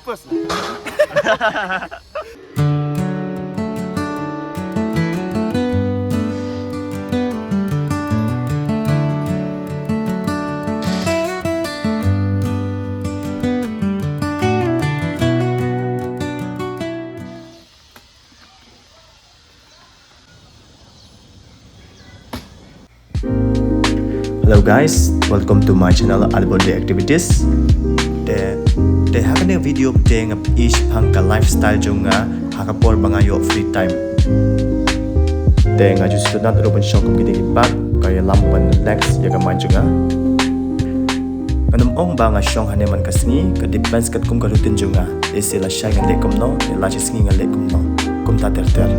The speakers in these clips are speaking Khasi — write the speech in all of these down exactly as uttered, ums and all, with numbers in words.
First. Hello guys, welcome to my channel Albert Day Activities. Te, te ha kane video te nga ïohi shaphang ka lifestyle jong nga ha ka por ba nga ïoh free time. Te nga ju sngewtynnat ruh ban shong kum kine ki park, ka ïalam ban relax ïa ka mind jong nga. Ngan ym ong ba nga shong hangne man ka sngi, ka depends katkum ka routine jong nga. Te lashai ngan leh kumno, te la shi sngi ngan leh kumno. Kumta ter ter.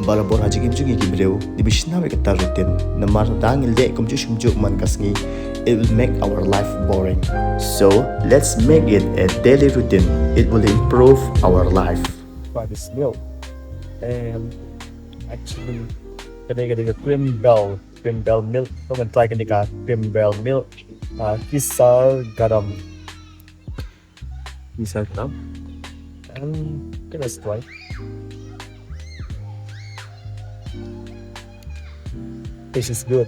Barabor ha jingim jong ngi ki briew, dei ban shna ïa kata routine. Namar lada ngi leh kumjuh kumjuh man ka sngi, it will make our life boring. So, let's make it a daily routine. It will improve our life. Try this milk. And actually, kane ka dei ka Creambell, Creambell milk. To ngan try kane ka Creambell milk. Ah, Kesar Garam. Kesar Garam. And give us try. This is good.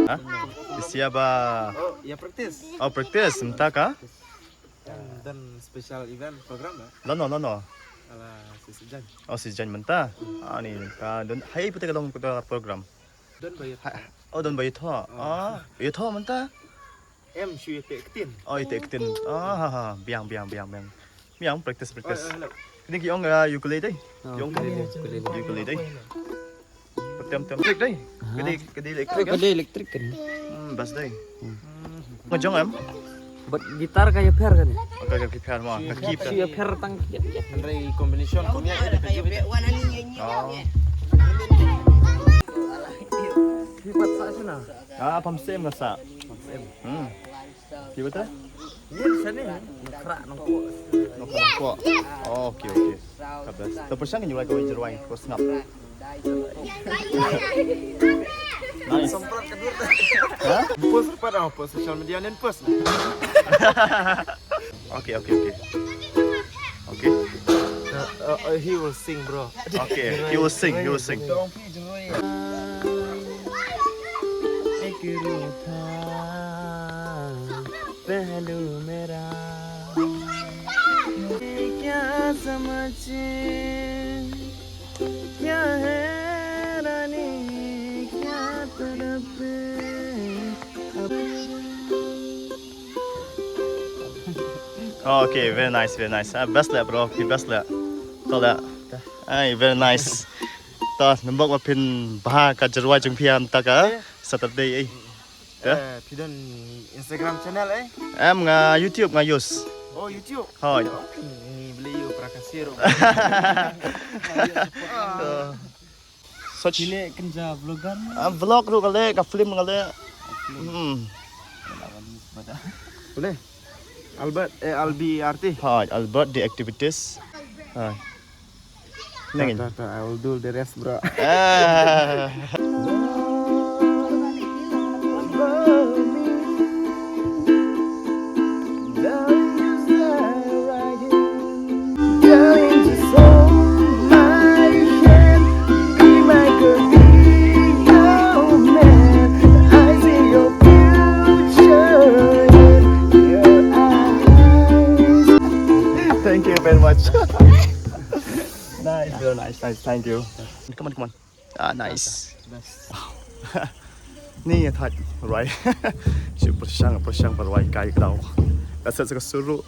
Ha? Ïa siapa? Oh, ïa practice. Oh, practice, mynta ka? Kan don special event program, eh? Lano, lano? Ala si Sijan. Oh, Sijan mynta. Ah, ni ka don, hai, putih ka long ka program. Don ba ïathoh. Oh, don ba ïathoh. Ah, ïathoh mynta. Em shu ïateh ktien. Oh, ïateh ktien. Ah, ha, ha. Biang, biang, biang, biang. Biang, practice, practice. Oh, hello. Kine ki ong, ah, ukulele. Oh, ki ong ukulele, ukulele. Ukulele. Tem tem. Elektrik dei. Ka dei, ka dei elektrik kan? Ka dei elektrik kan. Hmm, bas dei. Nga jong em? Bad gitar ka ïapher kan? Ka ïapher ma, ka keypad. Ïapher tang keypad. Hynrei combination ko ïa ka ïapher. Oh. Keypad sa sina. Ah, pam sem nga sa. Pam sem. Hmm. Ki bata? Yin sani. Nokra nokpo. Nokra nokpo. Oh, okay, okay. Ka best. To pyrshang ngi wai ko jingrwai ko sngap. Nice. Semprot ka dur. Ha? Post pat, oh, post social media nen post. Okay, okay, okay. Okay. Uh, uh, uh, he will sing, bro. Okay, he will sing, he will sing. एक रूठा पहलू मेरा, क्या समझ, क्या हैरानी, क्या तड़प। Okay, very nice, very nice. Ah, best lah, bro. Phi best lah. To lah. Ai, very nice. To, nampak ba phin bha ka jingrwai jong phi mynta ka Saturday, eh. Eh, phi don Instagram channel, eh? Em, nga YouTube nga use. Oh, YouTube. Hoi. Ni beli yu prakasir. Search. Kine kynja vlog kan? Ah, vlog ruh ka leh, ka film ka leh. Hmm. Boleh. Albert, eh, Albi Arti. Hoi, Albert the activities. Hoi. Nangin. Ta, ta, ta, I will do the rest, bro. Ah. Thank you very much. Nice, very nice, nice. Thank you. Come on, come on. Ah, nice. Ni ya thaj rwai. Shi pyrshang, pyrshang ba rwai kai kdaw. Ka set sa ka suru.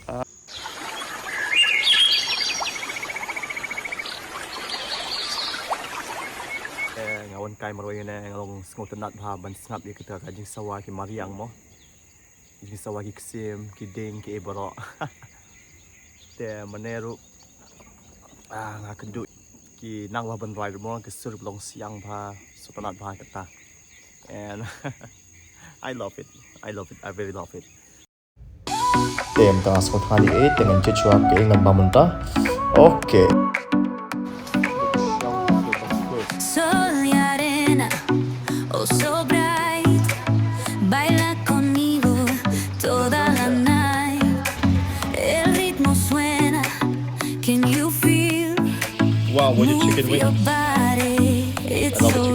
Ah. Eh, nga wan kai marwei ne, nga long sngewtynnat bha ban sngap ïa kita ka jingsawa ki mariang mo. Jingsawa ki ksiem, ki dieng, ki ei baroh. Te mane ruh, ah, nga kynduh ki nang ba ban rwai ruh mo, ki sur long siang bha, sngewtynnat bha kata. And I love it. I love it. I very love it. Te mynta nga sngewthuh ni, eh, te ngan check shuwa ka ing ngan bam mynta. Okay. Sol ya Wow, what a chicken wing. I love a